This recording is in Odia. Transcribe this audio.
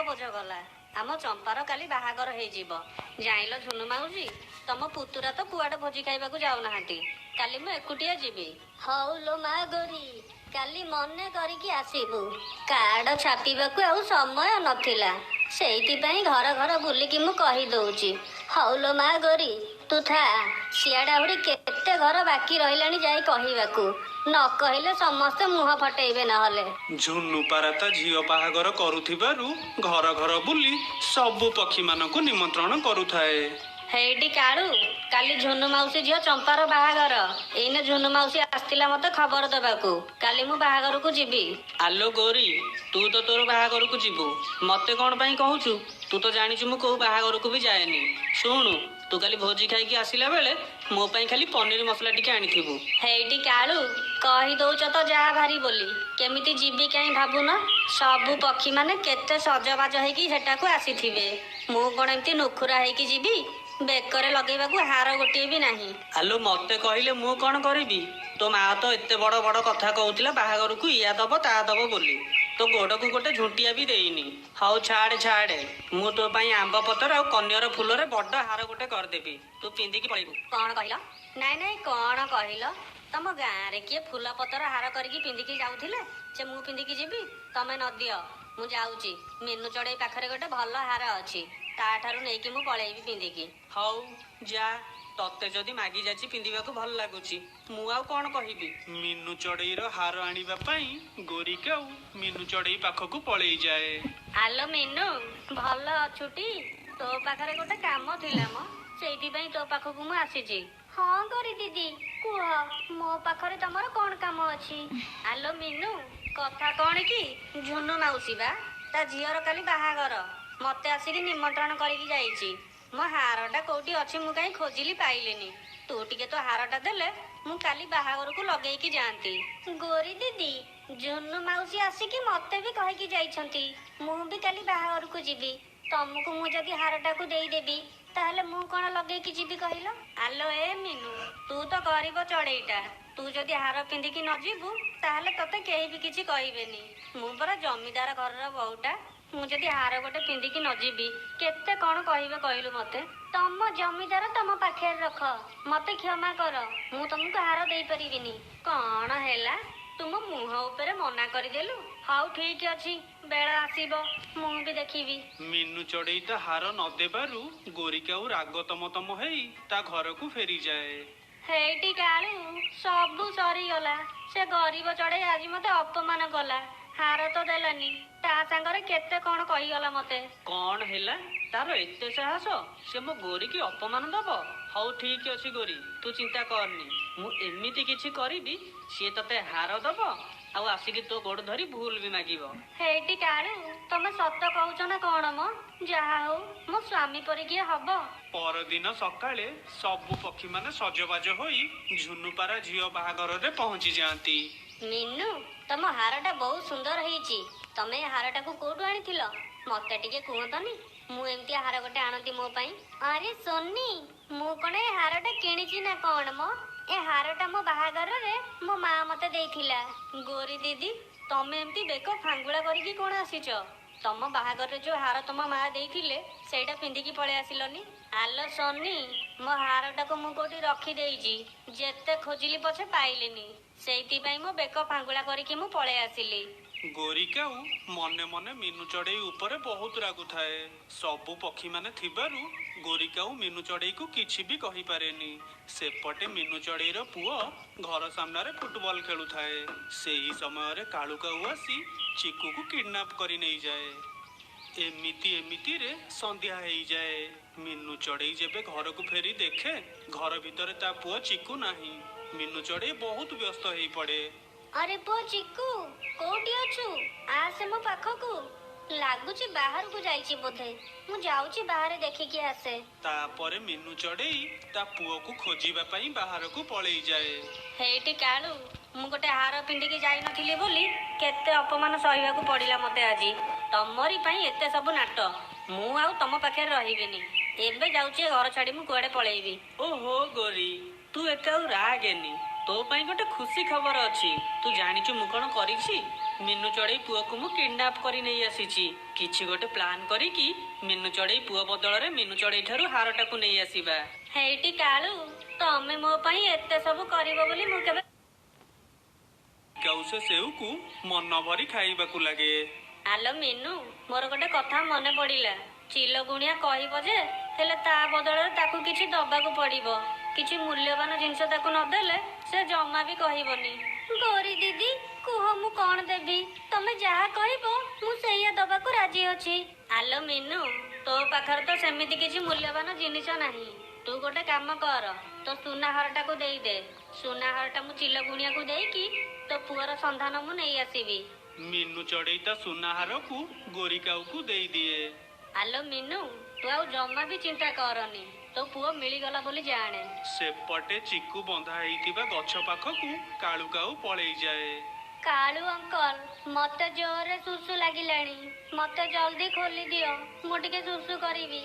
ବୋଝ ଗଲା। ଆମ ଚମ୍ପାର କାଲି ବାହାଘର ହେଇଯିବ, ଜାଣିଲ ଝୁନୁ ମାଉସୀ? ତମ ପୁତୁରା ତ କୁଆଡେ ଭୋଜି ଖାଇବାକୁ ଯାଉନାହାନ୍ତି, କାଲି ମୁଁ ଏକୁଟିଆ ଯିବି। ହଉ ଲୋ ମା ଗୋରୀ, କାଲି ମନେ କରିକି ଆସିବୁ। କାର୍ଡ ଛାପିବାକୁ ଆଉ ସମୟ ନଥିଲା, ସେଇଥିପାଇଁ ଘର ଘର ବୁଲିକି ମୁଁ କହିଦଉଛି। ହଉ ଲୋ ମା ଗୋରୀ, ତୁ ଥା। ସିଆଡେ ଆହୁରି କେତେ ଘର ବାକି ରହିଲାଣି ଯାଇ କହିବାକୁ, ନ କହିଲେ ସମସ୍ତେ ମୁହଁ ଫଟେଇବେ ନହେଲେ। ଝୁନୁ ପାରା ତା ଝିଅ ବାହାଘର କରୁଥିବାରୁ ଘର ଘର ବୁଲି ସବୁ ପକ୍ଷୀମାନଙ୍କୁ ନିମନ୍ତ୍ରଣ କରୁଥାଏ। ହେଇଟି କାଳୁ, କାଲି ଝୁନୁ ମାଉସୀ ଝିଅ ଚମ୍ପାର ବାହାଘର। ଏଇନେ ଝୁନୁ ମାଉସୀ ଆସିଥିଲା ମତେ ଖବର ଦେବାକୁ। କାଲି ମୁଁ ବାହାଘରକୁ ଯିବି। ଆଲୋ ଗୌରୀ, ତୁ ତ ତୋର ବାହାଘରକୁ ଯିବୁ, ମତେ କଣ ପାଇଁ କହୁଛୁ? ତୁ ତ ଜାଣିଛୁ ମୁଁ କୋଉ ବାହାଘରକୁ ବି ଯାଏନି। ଶୁଣୁ, ତୁ କାଲି ଭୋଜି ଖାଇକି ଆସିଲା ବେଳେ ମୋ ପାଇଁ ଖାଲି ପନିର ମସଲା ଟିକେ ଆଣିଥିବୁ। ହେଇଟି କାଳୁ, କହିଦଉଛ ତ ଯାହା ଭାରି ବୋଲି, କେମିତି ଯିବି କାହିଁ ଭାବୁନ? ସବୁ ପକ୍ଷୀମାନେ କେତେ ସଜବାଜ ହେଇକି ସେଟାକୁ ଆସିଥିବେ, ମୁଁ କଣ ଏମିତି ନୁଖୁରା ହେଇକି ଯିବି? ବେକରେ ଲଗେଇବାକୁ ହାର ଗୋଟିଏ ବି ନାହିଁ। ଆଲୋ, ମତେ କହିଲେ ମୁଁ କଣ କରିବି? ତୋ ମା ତ ଏତେ ବଡ ବଡ କଥା କହୁଥିଲା ବାହାଘରକୁ ଇୟା ଦବ ତା ଦବ ବୋଲି, ତୋ ଗୋଡକୁ ଗୋଟେ ଝୁଣ୍ଟିଆ ବି ଦେଇନି। ହଉ ଛାଡେ ଛାଡେ, ମୁଁ ତୋ ପାଇଁ ଆମ୍ବ ପତର ଆଉ କନିଅର ଫୁଲରେ ବଡ ହାର ଗୋଟେ କରିଦେବି, ତୁ ପିନ୍ଧିକି ପଳେଇବୁ। କଣ କହିଲ? ନାଇଁ ନାଇଁ, କଣ କହିଲ? ତମ ଗାଁରେ କିଏ ଫୁଲ ପତର ହାର କରିକି ପିନ୍ଧିକି ଯାଉଥିଲେ ଯେ ମୁଁ ପିନ୍ଧିକି ଯିବି? ତମେ ନ ଦିଅ, ମୁଁ ଯାଉଛି। ମିନୁ ଚଢେଇ ପାଖରେ ଗୋଟେ ଭଲ ହାର ଅଛି, ତା ଠାରୁ ନେଇକି ମୁଁ ପଳେଇବି ପିନ୍ଧିକି। ହଉ ଯା, ତତେ ଯଦି ମାଗି ଯାଚି ପିନ୍ଧିବାକୁ ଭଲ ଲାଗୁଛି, ମୁଁ ଆଉ କଣ କହିବି? ମିନୁ ଚଢେଇର ହାର ଆଣିବା ପାଇଁ ଗୋରୀ କାଉ ମିନୁ ଚଢେଇ ପାଖକୁ ପଳେଇଯାଏ। ଆଲୋ ମିନୁ, ଭଲ ଅଛୁଟି? ତୋ ପାଖରେ ଗୋଟେ କାମ ଥିଲା ମ, ସେଇଥିପାଇଁ ତୋ ପାଖକୁ ମୁଁ ଆସିଛି। ହଁ ଗରି ଦିଦି, କୁହ, ମୋ ପାଖରେ ତମର କଣ କାମ ଅଛି? ଆଲୋ ମିନୁ, କଥା କଣ କି, ଝୁନୁ ମାଉସୀ ବା ତା ଝିଅର କାଲି ବାହାଘର, ମତେ ଆସିକି ନିମନ୍ତ୍ରଣ କରିକି ଯାଇଛି। ମୋ ହାରଟା କୋଉଠି ଅଛି ମୁଁ କାହିଁ ଖୋଜିଲି ପାଇଲିନି। ତୁ ଟିକେ ତୋ ହାରଟା ଦେଲେ ମୁଁ କାଲି ବାହାଘରକୁ ଲଗେଇକି ଯାଆନ୍ତି। ଗୋରୀ ଦିଦି, ଝୁନୁ ମାଉସୀ ଆସିକି ମତେ ବି କହିକି ଯାଇଛନ୍ତି, ମୁଁ ବି କାଲି ବାହାଘରକୁ ଯିବି। ତମକୁ ମୁଁ ଯଦି ହାରଟାକୁ ଦେଇଦେବି, ତାହେଲେ ମୁଁ କଣ ଲଗେଇକି ଯିବି କହିଲ? ଆଲୋ ଏ ମିନୁ, ତୁ ତ ଗରିବ ଚଢେଇଟା, ତୁ ଯଦି ହାର ପିନ୍ଧିକି ନ ଯିବୁ ତାହେଲେ ତତେ କେହି ବି କିଛି କହିବେନି। ମୁଁ ପରା ଜମିଦାର ଘରର ବୋହୂଟା, ମୁଁ ଯଦି ହାର ଗୋଟେ ପିନ୍ଧିକି ନ ଯିବି କେତେ କଣ କହିବେ କହିଲୁ ମତେ? ତମ ଜମିଦାର ତମ ପାଖରେ ରଖ, ମତେ କ୍ଷମା କର, ମୁଁ ତମକୁ ହାର ଦେଇପାରିବିନି। କଣ ହେଲା, ତୁମ ମୁହଁ ଉପରେ ମନା କରିଦେଲୁ? ହଉ ଠିକ ଅଛି, ବେଳ ଆସିବ, ମୁଁ ବି ଦେଖିବି। ମିନୁ ଚଢେଇ ତା ହାର ନ ଦେବାରୁ ଗୋରୀ କାଉ ରାଗ ତମ ତମ ହେଇ ତା ଘରକୁ ଫେରିଯାଏ। ହେଇଟି କାଳୁ, ସବୁ ସରିଗଲା। ସେ ଗରିବ ଚଢେଇ ଆଜି ମତେ ଅପମାନ କଲା, ହାର ତ ଦେଲାନି, ତା ସାଙ୍ଗରେ କେତେ କଣ କହିଗଲା ମତେ। କଣ ହେଲା, ତାର ଏତେ ସାହସ, ସେ ମୋ ଗୋରୀକି ଅପମାନ ଦବ? ହଉ ଠିକ ଅଛି ଗୋରୀ, ତୁ ଚିନ୍ତା କରନି, ମୁଁ ଏମିତି କିଛି କରିବି ସିଏ ତତେ ହାର ଦବ ଆଉ ଆସିକି ତୋ ଗୋଡ ଧରି ଭୁଲ ବି ମାଗିବ। ହେଇଟି କାଳୁ, ତମେ ସତ କହୁଛ ନା କଣ ମ? ଯାହା ହଉ, ମୋ ସ୍ୱାମୀ ପରି କିଏ ହବ। ପରଦିନ ସକାଳେ ସବୁ ପକ୍ଷୀମାନେ ସଜବାଜ ହୋଇ ଝୁନୁପାରା ଝିଅ ବାହାଘରରେ ପହଞ୍ଚି ଯାଆନ୍ତି। ମିନୁ, ତମ ହାରଟା ବହୁତ ସୁନ୍ଦର ହେଇଛି। ତମେ ଏ ହାରଟାକୁ କୋଉଠୁ ଆଣିଥିଲ? ମତେ ଟିକେ କୁହନ୍ତନି, ମୁଁ ଏମିତି ହାର ଗୋଟେ ଆଣନ୍ତି ମୋ ପାଇଁ। ଆରେ ସୋନି, ମୁଁ କଣ ଏ ହାରଟା କିଣିଛି ନା କଣ ମ? ଏ ହାରଟା ମୋ ବାହାଘରରେ ମୋ ମା ମତେ ଦେଇଥିଲା। ଗୋରୀ ଦିଦି, ତମେ ଏମିତି ବେକ ଫାଙ୍ଗୁଳା କରିକି କଣ ଆସିଛ? ତମ ବାହାଘରରେ ଯୋଉ ହାର ତମ ମା ଦେଇଥିଲେ ସେଇଟା ପିନ୍ଧିକି ପଳେଇ ଆସିଲନି? ଆଲୋ ସୋନି, ମୋ ହାରଟାକୁ ମୁଁ କୋଉଠି ରଖିଦେଇଛି, ଯେତେ ଖୋଜିଲି ପଛେ ପାଇଲିନି, ସେଇଥିପାଇଁ ମୋ ବେକ ଫାଙ୍ଗୁଳା କରିକି ମୁଁ ପଳେଇ ଆସିଲି। ଗୋରୀ କାଉ ମନେ ମନେ ମିନୁ ଚଢେଇ ଉପରେ ବହୁତ ରାଗୁଥାଏ। ସବୁ ପକ୍ଷୀମାନେ ଥିବାରୁ ଗୋରୀ କାଉ ମିନୁ ଚଢେଇକୁ କିଛି ବି କହିପାରେନି। ସେପଟେ ମିନୁ ଚଢେଇର ପୁଅ ଘର ସାମ୍ନାରେ ଫୁଟବଲ ଖେଳୁଥାଏ। ସେହି ସମୟରେ କାଳୁ କାଉ ଆସି ଚିକୁକୁ କିଡନାପ କରି ନେଇଯାଏ। ଏମିତି ଏମିତିରେ ସନ୍ଧ୍ୟା ହେଇଯାଏ। ମିନୁ ଚଢେଇ ଯେବେ ଘରକୁ ଫେରି ଦେଖେ ଘର ଭିତରେ ତା ପୁଅ ଚିକୁ ନାହିଁ, ମିନୁ ଚଢେଇ ବହୁତ ବ୍ୟସ୍ତ ହେଇପଡେ। ଆରେ ପୁଅ ଚିକୁ, କୋଉଠି ଅଛୁ? ଆସେ ମୋ ପାଖକୁ। ଲାଗୁଛି ବାହାରକୁ ଯାଇଛି ବୋଧେ, ମୁଁ ଯାଉଛି ବାହାରେ ଦେଖିକି ଆସେ। ତାପରେ ମିନୁ ଚଢେଇ ତା ପୁଅକୁ ଖୋଜିବା ପାଇଁ ବାହାରକୁ ପଳେଇଯାଏ। ହେଇଟି କାଳୁ, ମୁଁ ଗୋଟେ ହାର ପିନ୍ଧିକି ଯାଇନଥିଲି ବୋଲି କେତେ ଅପମାନ ସହିବାକୁ ପଡିଲା ମତେ ଆଜି। ତମରି ପାଇଁ ଏତେ ସବୁ ନାଟ। ମୁଁ ଆଉ ତମ ପାଖରେ ରହିବିନି, ଏବେ ଯାଉଛି ଏ ଘର ଛାଡି ମୁଁ କୁଆଡେ ପଳେଇବି। ଓହୋ ଗୋରୀ, ତୁ ଏତେ ଆଉ ରାଗେନି, ତୋ ପାଇଁ ଗୋଟେ ଖୁସି ଖବର ଅଛି। ତୁ ଜାଣିଛୁ ମୁଁ କଣ କରିଛି? ମିନୁ ଚଢ଼େଇ ପୁଅକୁ ମୁଁ କିଡନାପ କରି ନେଇ ଆସିଛି। କିଛି ଗୋଟେ ପ୍ଲାନ୍ କରିକି ମିନୁ ଚଢ଼େଇ ପୁଅ ବଦଳରେ ମିନୁ ଚଢ଼େଇ ଠାରୁ ହାରଟାକୁ ନେଇ ଆସିବା। ହେଇଟି କାଳୁ, ତମେ ମୋ ପାଇଁ ଏତେ ସବୁ କରିବ ବୋଲି ମୁଁ କେବେ କାଉ ସେ ସେଉକୁ ମନ ଭରି ଖାଇବାକୁ ଲାଗେ। ଆଲୋ ମିନୁ, ମୋର ଗୋଟେ କଥା ମନେ ପଡିଲା। ଚିଲ ଗୁଣିଆ କହିବ ଯେ, ହେଲେ ତା ବଦଳରେ ତାକୁ କିଛି ଦବାକୁ ପଡିବ। କିଛି ମୂଲ୍ୟବାନ ଜିନିଷ ତାକୁ ନଦେଲେ ସେ ଜମା ବି କହିବନି। ଗୌରୀ ଦିଦି, କୁହ ମୁଁ କଣ ଦେବି? ତମେ ଯାହା କହିବ ମୁଁ ସେଇଆ ଦବାକୁ ରାଜି ଅଛି। ଆଲୋ ମିନୁ, ତୋ ପାଖରେ ତ ସେମିତି କିଛି ମୂଲ୍ୟବାନ ଜିନିଷ ନାହିଁ। ତୁ ଗୋଟେ କାମ କର, ତୋ ସୁନା ହାରଟାକୁ ଦେଇଦେ। ସୁନା ହାରଟା ମୁଁ ଚିଲ ଗୁଣିଆକୁ ଦେଇକି ତୋ ପୁଅର ସନ୍ଧାନ ମୁଁ ନେଇ ଆସିବି। ମିନୁ ଚଢ଼େଇ ତା ସୁନାହାରକୁ ଗୋରି କାଉକୁ ଦେଇଦିଏ। ଆଲୋ ମିନୁ, ତୁ ଆଉ ଜମା ବି ଚିନ୍ତା କରନି, ତୋ ପୁଅ ମିଳିଗଲା ବୋଲି ଜାଣେ। ସେପଟେ ଚିକୁ ବନ୍ଧା ହେଇଥିବା ଗଛ ପାଖକୁ କାଳୁ କାଉ ପଳେଇଯାଏ। କାଳୁ ଅଙ୍କଲ, ମତେ ଜୋରରେ ଶୁଶୁ ଲାଗିଲାଣି, ମତେ ଜଲ୍ଦି ଖୋଲି ଦିଅ, ମୁଁ ଟିକେ ଶୁଶୁ କରିବି।